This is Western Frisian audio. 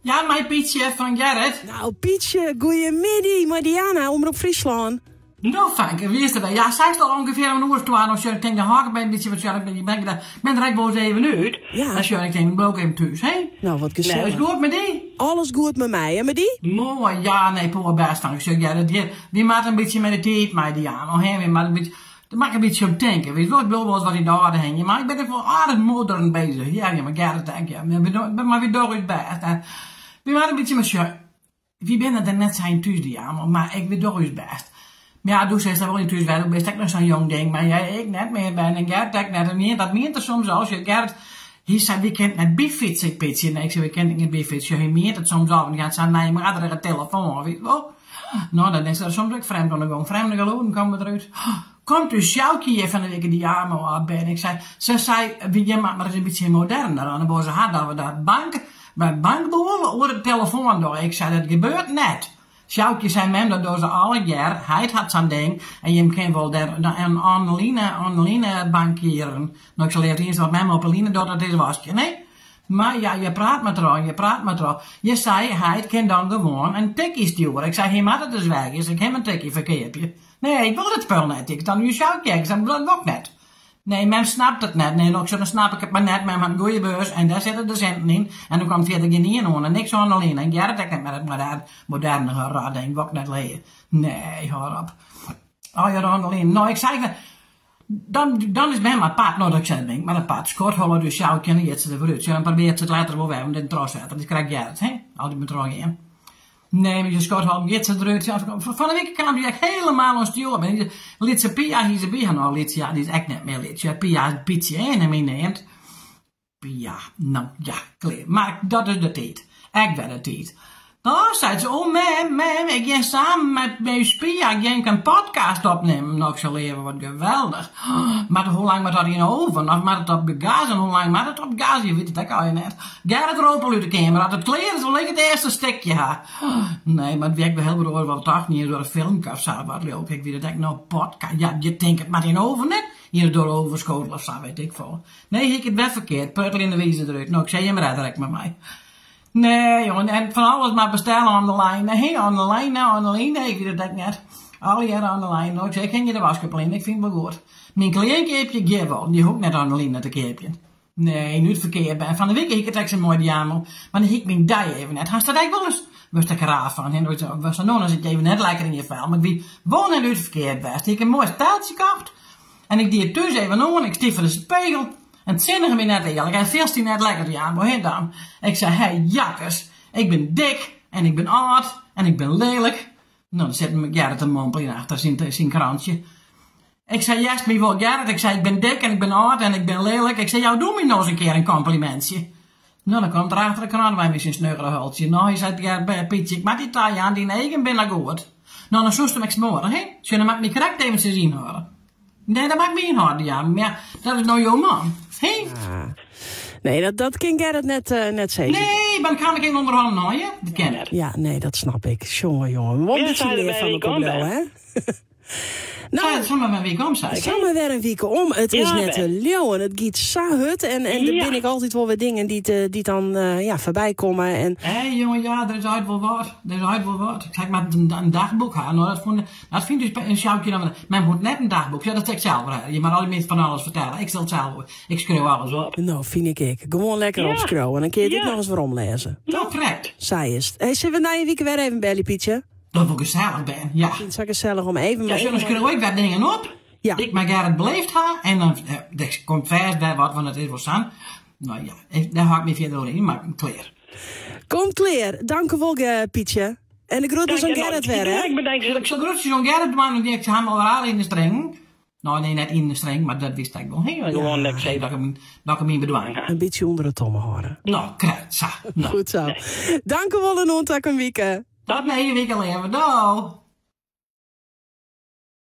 Ja, mei Pietsje fan Gerrit. Nou, Pietsje, goeiemiddei mei Diana, Omrop Fryslân. No, fanke, wie is der wer? Ja, seist al ûngefear om in oer of twa, no sjoch ik tink, dan hâld ik my in bytsje wat sjoch, ik ben, ben der ek wolris even út. Ja. Dan sjoch ik tink, bliuw ik even thús, hè? Nou, wat Nee, is gesellich. goed mei dy? Alles goed mei my en mei dy? Moai, ja, nee, poerbêst, fanke. Sjoch, Gerrit, wy, wy moatte in bytsje mei de tiid mei, Diana, hè? Wy moatte in bytsje, dêr moat ik in bytsje om tinke. Witst wol, ik bliuw wolris wat yn de âlde hingjen, mar ik bin ek wol aardich modern bezich. Ja, ja, mei Gerrit ek, ja. Mar wy dogge ús bêst. En wy moatte in bytsje mei sjoch, Wy binne der net sa yn thús, Diana, mar ek wy dogge ús bêst. Mar ja, do silst der wol yn thús wêze, do bist ek noch sa'n jong ding, mar ja, ik net mear ben en Gerrit ek net. En ien dat mient er soms al, sjoch Gerrit, hy sei, wy kinne net byfytse, Pietsje. Nee, ik sei, wy kinne net byfytse. Sjoch, hy mient it soms al, want hy hat sa'n nijmoadrige telefoan, witst wol. No, dan is er soms ek frjemd oan de gong. Frjemde gelûden komme derút. Komt ús Sjoukje hjir fan 'e wike Diamo ôf ben. Ik sei, se sei, jim moatte mar ris in bytsje moderner oan. Dan wol se ha dat we dat bank, by bankboel oer de telefoan dogge. Ik sei, dat gebeurt net. Sjoukje sei, mem, dat dogge se allegear. Heit hat sa'n ding en jim kinne wol dêr in online, online bankieren. No, ik sei, leave it iennichste wat mem op 'e line docht, dat is waskje, nee? Mar ja, je praat mar troch, je praat mar troch. Je sei, heit kin dan gewoan in tikkie stjoere. Ik sei, hy moat it ris weagje, as ik him in tikkie ferkeapje. Nee, ik wol dat spul net. Ik dan ús Sjoukje, ik sei, dat wol ik net. Nee, mem snapt it net. Nee, no, ik sei, dan snap ik it mar net. Mem hat in goeie beurs en dêr sitte de sinten yn. En der komt fierder gjinien oan en niks oan de line. En Gerrit ek net mei dat modern, moderne rotding, wol ik net leare. Nee, hâld op. Allegear oan de line. No, ik sei, dan, dan is mem apart. No, dat sei, dan bin ik mar apart. Skodholle dus Sjoukje en dan giet se der wer út. Sjoch, dan probearret se it letter wol wer, want dit in trochsetter. Dat is krekt Gerrit, hè? Altyd mar trochgean. Nee, mar je skodhollen giet se derút. Fan 'e wike kaam dy ek helemaal oan stjoer. Lytse Pia hie se by har. No, lyts, ja, dy is ek net mear lyts. Ja, Pia is Pietsje en my neamd. Pia, no ja, klear. Mar dat is de tiid. Ek wer de tiid. Dan seit se, oh mem, mem, ik gean samen met ús Pia gean ik in podcast opnimmen. No, ik sei, leave, wat geweldich. Mar hoe lang moat dat yn de oven? Of moat it op gas? En hoe lang moat it op gas? Je wit it ek allegear net. Gerrit rôp al út de keamer, as it klear is wol ik it earste stikje ha. Nee, mar it wie ek wer hiel wat oars wat it tocht nie, in filmke of sa, wat leau ik. Ik wit it ek no, podcast, ja, je tinke it moat yn de oven net, yn de ovenskotel of sa, weet ik folle. Nee, hie ik it wer ferkeard, prutteljende wize derút. No, ik sei, jim redde der ek mei my. Nee, jongen, en fan alles mar bestelle oan de lijn. Nee, oan de lijn, oan de line, ik wit it ek net. Allegearre oan de lijn. No, ik sei, ik hingje de wask op 'e line, ik fyn it wol goed. Myn klean keapje giet wol, dy hoech ik net oan de line te keapjen. Nee, nu it ferkeard ben. Fan de wike hie ik it ek sa moai Diamo, mar dan hie ik myn dei even net. Hast dat ek wolris? Wurdst ek raar fan, hè? Wurdst no, dan sit je even net lekker yn je fel. Mar ik wie wol net útferkeard west. Hie ik in moai steltsje kocht en ik die it thús even oan. Ik stie foar de spegel en it sinnige my net earlik. En fielst dy net lekker, Diamo, hè dan? Ik sei, hé jakkers, ik bin dik en ik bin âld en ik bin lelijk. No, dan sit Gerrit te mompeljen achter syn krantsje. Ik sei, hearst my wol, Gerrit? Ik sei, ik bin dik en ik bin âld en ik bin lelijk. Ik sei, jou doe my no ris in kear in komplimintsje. No, dan komt er achter de krant wei mei syn snuggere hultsje. No, hy seit, Gerrit, Pietsje, ik moat dy tajaan, dyn eagen binne goed. No, dan soest him ek smoarich, hè? Sjoch, dan moat ik my krekt eventsjes ynhâlde. Nee, dan moat ik my ynhâlde, ja. Mar ja, dat is no jo man, hè? Nee, dat, dat kin Gerrit net, uh, net sizze. Nee, maar dan kan ik even onderhand nou, je. Dat kin net. Ja, nee, dat snap ik. Jonge, jonge. Wol in bytsje lear fan elkoar bliuwe, hè? Nou, samar wer in wike om, sei ik. Samar wer in wike om. It is net te leauwen. It giet sa hurd. En, en der binne ek altyd wol wer dingen dy't, eh, dy't dan uh, ja, foarby komme. En... Hé, jonge, ja, der is altyd wol wat. Der is altyd wol wat. Ik sei, ik moat in, in dagboek ha. No, dat fûn, dat fynt ús in Sjoukje dan Men moet net in dagboek. Ja, dat sil ik sels wol ha. Je moat al die minsken fan alles fertelle. Ik sil it sels wol. Ik skriuw alles op. No, fyn ik ek. Gewoan lekker Ja. opskriuwe. Dan kin je it ek Ja. noch ris weromlêze. No, krekt. Sa is it. Hey, sille we nije wike wer even belje, Pietsje? Dat wol gesellich ben, ja. Ik fyn it sa gesellich om even... Ja, dan skriuw ik wer dingen op. Ja. Dy't ik mei Gerrit beleefd ha. En dan eh, der komt fêst wer wat, want it is wol sa'n. No ja, ik, dêr hâld ik my fierder oer yn, mar klear. Komt klear. Dankewol, eh, Pietsje. En de groetens oan Gerrit wer, hè? Ik bedank Ik sil groetsjes oan Gerrit dwaan, want ik ha him al raar yn de string. No, nee, net yn de string, mar dat wist ik wol. Hè? Gewoan dat ik sei dat ik him, dat ik him yn bedwang ha. In bytsje ûnder de tomme hâlde. No, krekt sa. No. Goed sa. Dankewol en oant takom wike. Tot nije wike, leave. Doei.